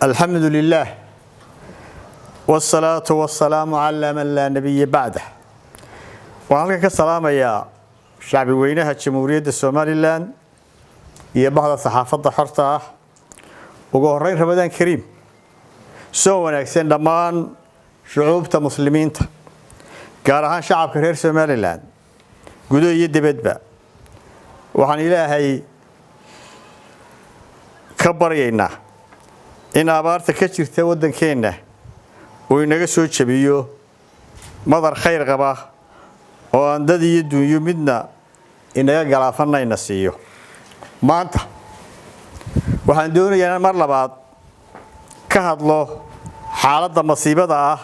الحمد لله والصلاة والسلام على من لا نبي بعده. Waxaan halkan ka salaamayaa shacbi weynaha Jamhuuriyadda Somaliland iyo bahda saxaafadda xorta ah. Ugu horeyn, Ramadaan kariim, soo wanaagsan dhammaan shucuubta Muslimiinta, gaar ahaan shacabka reer Somaliland gudo iyo dibadba. Waxaan Ilaahay ka baryaynaa in abaarta ka jirta waddankeenna uu inaga soo jebiyo madar khayr qaba oo aan dad iyo dunyo midna inaga galaafanayna siiyo. Maanta waxaan doonayaa inaan mar labaad ka hadlo xaaladda masiibada ah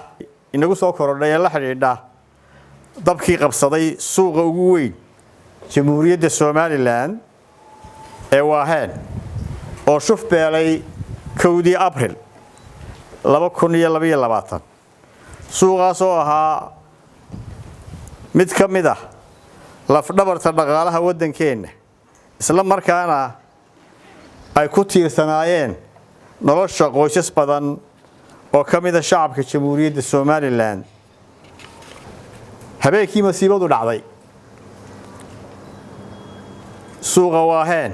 inagu soo korodhay ee la xidhiidha dabkii qabsaday suuqa ugu weyn Jamhuuriyadda Somaliland ee Waaheen oo shuf beelay 1dii Abril 2022. Suuqaas oo ahaa mid ka mid ah lafdhabarta dhaqaalaha waddankeenna, isla markaana ay ku tiirsanaayeen nolosha qoysas badan oo ka mid ah shacabka Jamhuuriyadda Somaliland. Habeenkii masiibadu dhacday, suuqa Waaheen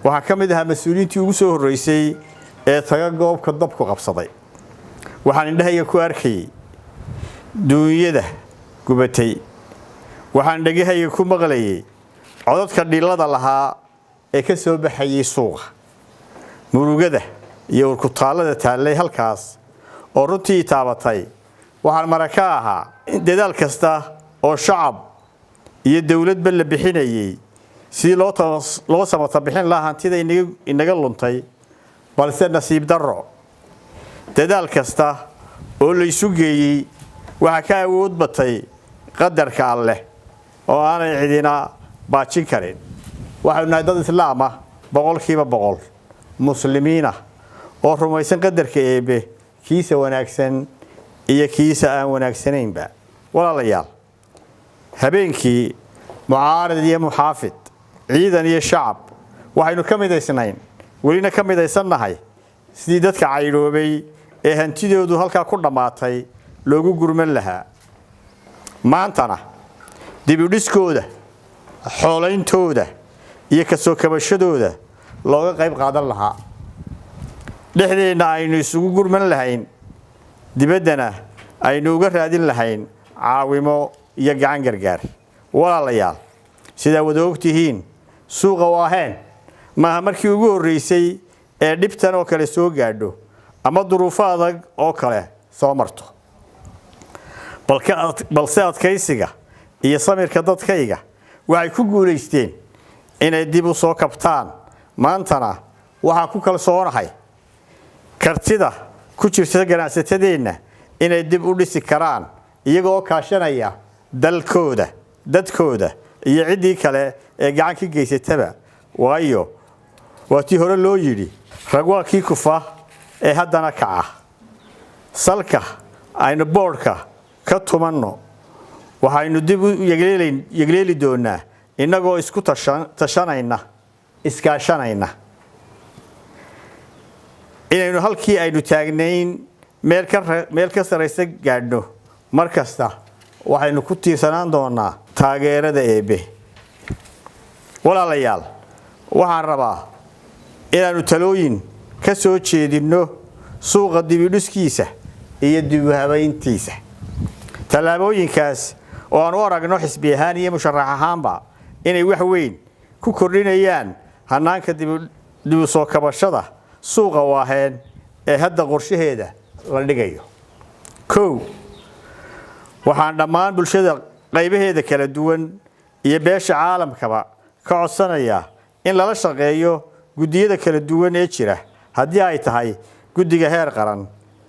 waxaa ka mid ahaa mas-uuliyiintii ugu soo horreysay ee taga goobka dabku qabsaday. Waxaan indhahayga ku arkayay duunyada gubatay, waxaan dhegahayga ku maqlayay codadka dhilada lahaa ee ka soo baxayay suuqa. Murugada iyo urkutaallada taallay halkaas oo runtii taabatay, waxaan mara ka ahaa in dadaal kasta oo shacab iyo dowladba la bixinayay sidii loo samata bixin lahaa hantida inaga luntay. Balse nasiib darro, dadaal kasta oo la isu geeyey waxaa ka awood batay qadarka Alleh oo aanay cidina baajin karin. Waxaynu nahay dad Islaam ah, 100% Muslimiin ah oo rumaysan qadarka Eebe, kiisa wanaagsan iyo kiisa aan wanaagsanaynba. Walaalayaal, habeenkii mucaarid iyo muxaafid, ciidan iyo shacab, waxaynu ka midaysnayn, welina ka midaysannahay sidii dadka caydhoobay ee hantidoodu halkaa ku dhammaatay loogu gurman lahaa, maantana dibudhiskooda, xooleyntooda iyo kasoo kabashadooda looga qayb qaadan lahaa. Dhexdeenna aynu isugu gurman lahayn, dibaddana aynu uga raadin lahayn caawimo iyo gacan gargaar. Walaalayaal, sidaa wada ogtihiin, suuqa Waaheen maaha markii ugu horreysay ee dhibtan oo kale soo gaadho ama duruufo adag oo kale soo marto. Balse adkaysiga iyo samirka dadkayga waxay ku guulaysteen inay dib u soo kabtaan. Maantana waxaan ku kalsoonahay kartida ku jirta ganacsatadeenna inay dib u dhisi karaan, iyagoo kaashanaya dalkooda, dadkooda iyo ciddii kale ee gacan ka geysataba. Waayo, waa tii hore loo yidhi, rag waa kii kufa ee haddana kaca. Salka aynu boodhka ka tumanno. Waxaynu dib u yegleeli doonaa innagoo isku tashanayna, iskaashanayna, inaynu halkii aynu taagnayn meel ka sarraysa gaadhno. Mar kasta waxaynu ku tiirsanaan doonaa taageerada Eebe. Walaalayaal, waxaan rabaa inaannu talooyin ka soo jeedinno suuqa dibidhiskiisa iyo dibuhabayntiisa, tallaabooyinkaas oo aan u aragno xisbi ahaan iyo musharax ahaanba inay wax weyn ku kordhinayaan hanaanka dibu soo kabashada suuqa Waaheen ee hadda qorshaheeda la dhigayo. 1, waxaan dhammaan bulshada qaybaheeda kala duwan iyo beesha caalamkaba ka codsanayaa in lala shaqeeyo guddiyada kala duwan ee jira, haddii ay tahay guddiga heer qaran,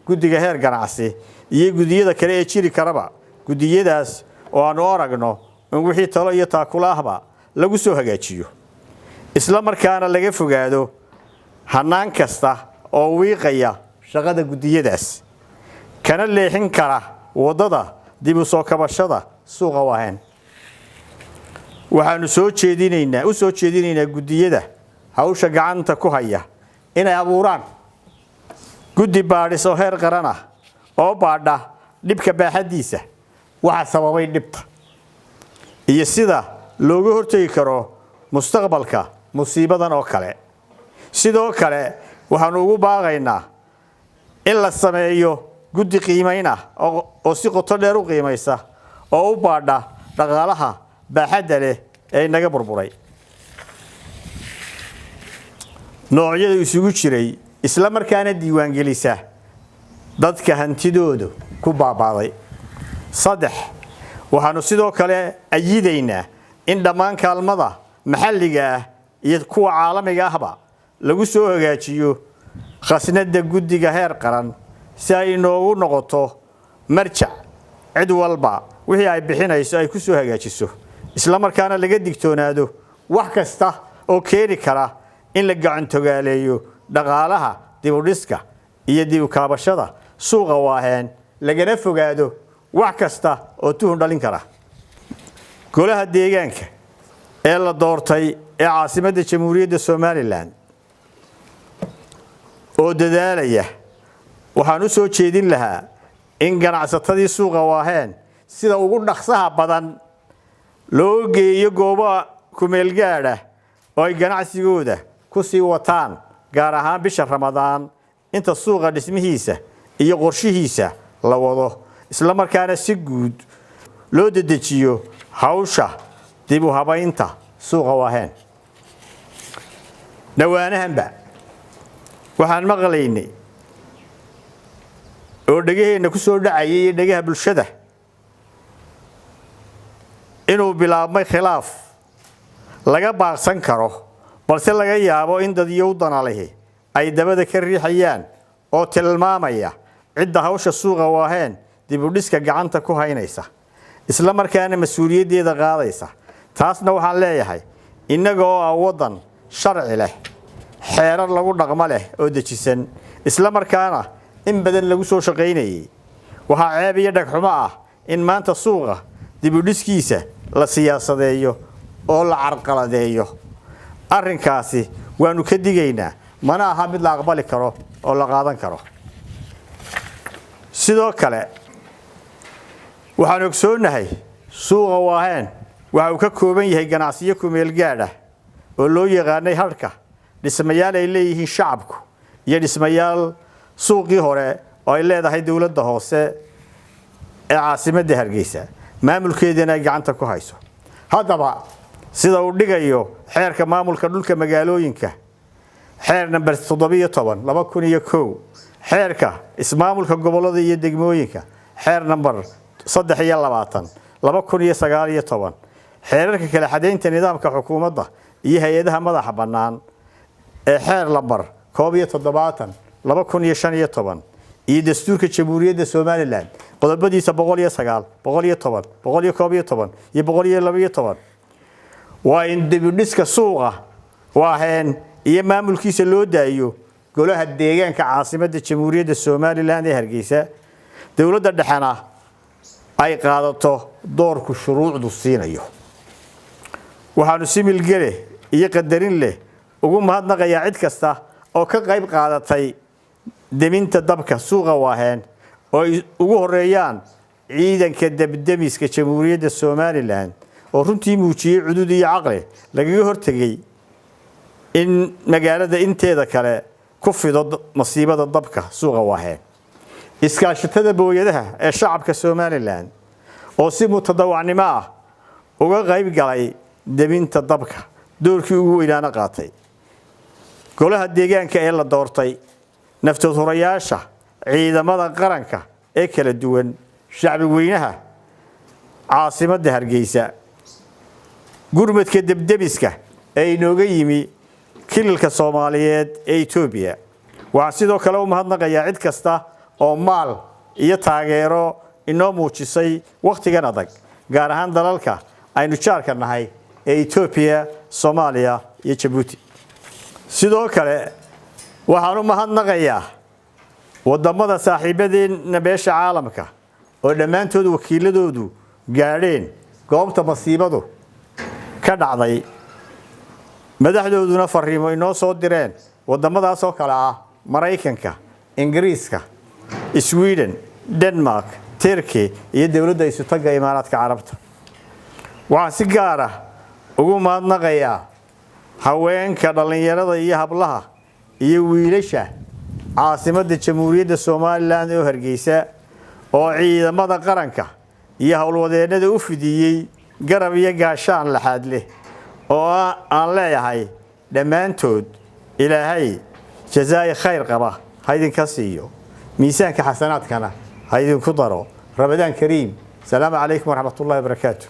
guddiga heer ganacsi iyo guddiyada kale ee jiri karaba. Guddiyadaas oo aanu aragno in wixii talo iyo taakula ahba lagu soo hagaajiyo, isla markaana laga fogaado hanaan kasta oo wiiqaya shaqada guddiyadaas kana leexin kara waddada dib u soo kabashada suuqa Waaheen. Waxaanu soo jeedinaynaa guddiyada hawsha gacanta ku haya inay abuuraan Guddi baadhis oo heer qaran ah oo baadha dhibka baaxaddiisa, waxa sababay dhibta iyo sida looga hortegi karo mustaqbalka musiibadan oo kale. Sidoo kale waxaanu ugu baaqaynaa in la sameeyo guddi qiimayn ah oo si qoto dheer u qiimaysa oo u baadha dhaqaalaha baaxadda leh ee inaga burburay, noocyada isugu jiray, isla markaana diiwaangelisa dadka hantidoodu ku baabaaday. 3, waxaanu sidoo kale ayidaynaa in dhammaan kaalmada maxalliga ah iyo kuwa caalamiga ahba lagu soo hagaajiyo khasnadda guddiga heer qaran, si ay inoogu noqoto marjac cid walba wixii ay bixinayso ay ku soo hagaajiso, isla markaana laga digtoonaado wax kasta oo keeni kara in la gacantogaaleeyo dhaqaalaha dibudhiska iyo dib u kaabashada suuqa Waaheen, lagana fogaado wax kasta oo tuhun dhalin kara. Golaha deegaanka ee la doortay ee caasimadda Jamhuuriyadda Somaliland oo dadaalaya, waxaan u soo jeedin lahaa in ganacsatadii suuqa Waaheen sida ugu dhaqsaha badan loo geeyo goobaha kumeelgaadha oo ay ganacsigooda ku sii wataan, gaar ahaan bisha Ramadaan inta suuqa dhismihiisa iyo qorshihiisa la wado, isla markaana si guud loo dedejiyo hawsha dib u habaynta suuqa Waaheen. Dhowaanahanba waxaan maqlaynay oo dhegaheenna ku soo dhacayay iyo dhegaha bulshada inuu bilaabmay khilaaf laga baaqsan karo, balse laga yaabo in dadyow danalihi ay dabada ka riixayaan, oo tilmaamaya cidda hawsha suuqa Waaheen dib u dhiska gacanta ku haynaysa, isla markaana mas-uuliyaddeeda qaadaysa. Taasna waxaan leeyahay, innaga oo ah waddan sharci leh, xeerar lagu dhaqmo leh oo dejisan, isla markaana in badan lagu soo shaqaynayay, waxaa ceeb iyo dhagxumo ah in maanta suuqa dib u dhiskiisa la siyaasadeeyo oo la carqaladeeyo. Arrinkaasi waanu ka digaynaa, mana aha mid la aqbali karo oo la qaadan karo. Sidoo kale waxaan ogsoonnahay suuqa Waaheen waxa uu ka kooban yahay ganacsiyo kumeel gaadh ah oo loo yaqaanay hadhka, dhismayaal ay leeyihiin shacabku iyo dhismayaal suuqii hore oo ay leedahay dowladda hoose ee caasimadda Hargeysa, maamulkeedana ay gacanta ku hayso. Haddaba, sida uu dhigayo xeerka maamulka dhulka magaalooyinka, xeer namber 17/2001, xeerka ismaamulka gobollada iyo degmooyinka, xeer namber 23/2019, xeerarka kala xadaynta nidaamka xukuumadda iyo hay-adaha madaxa bannaan ee xeer lambar 71/2015 iyo dastuurka Jamhuuriyadda Somaliland qodobadiisa 109, 110, 111 iyo 112, waa in dibudhiska suuqa Waaheen iyo maamulkiisa loo daayo golaha deegaanka caasimadda Jamhuuriyadda Somaliland ee Hargeysa, dowladda dhexena ay qaadato doorku shuruucdu siinayo. Waxaanu si milgele iyo qadarin leh ugu mahadnaqayaa cid kasta oo ka qayb qaadatay deminta dabka suuqa Waaheen, oo ay ugu horeeyaan ciidanka debdemiska Jamhuuriyadda Somaliland oo runtii muujiyey cudud iyo caqli lagaga hortegay in magaalada inteeda kale ku fido masiibada dabka suuqa Waaheen, iskaashatada booyadaha ee shacabka Somaliland oo si mutadawacnimo ah uga qayb galay deminta dabka, doorkii ugu weynaana qaatay, golaha deegaanka ee la doortay, naftood hurayaasha ciidamada qaranka ee kala duwan, shacbi weynaha caasimadda Hargeysa, gurmadka debdebiska ee inooga yimi kililka Soomaaliyeed ee Etoobiya. Waxaan sidoo kale u mahadnaqayaa cid kasta oo maal iyo taageero inoo muujisay wakhtigan adag, gaar ahaan dalalka aynu jaarka nahay ee Etoobiya, Soomaaliya iyo Jabuuti. Sidoo kale waxaan u mahadnaqayaa wadamada saaxiibadeena beesha caalamka oo dhammaantood wakiiladoodu gaadheen goobta masiibadu ka dhacday, madaxdooduna fariimo inoo soo direen, wadamadaas oo kale ah Maraykanka, Ingiriiska, Sweden, Denmark, Turkey iyo Dowladda Isutagga Imaaraadka Carabta. Waxaan si gaar ah ugu mahadnaqayaa haweenka, dhallinyarada iyo hablaha iyo wiilasha caasimadda Jamhuuriyadda Somaliland oo Hargeysa, oo ciidamada qaranka iyo howlwadeennada u fidiyey garab iyo gaashaan laxaad leh, oo aan leeyahay dhammaantood Ilaahay jazaa'i khayr qaba ha idinka siiyo, miisaanka xasanaadkana ha idinku daro. Ramadaan kariim. Asalaamu calaykum waraxmatullahi wabarakaatu.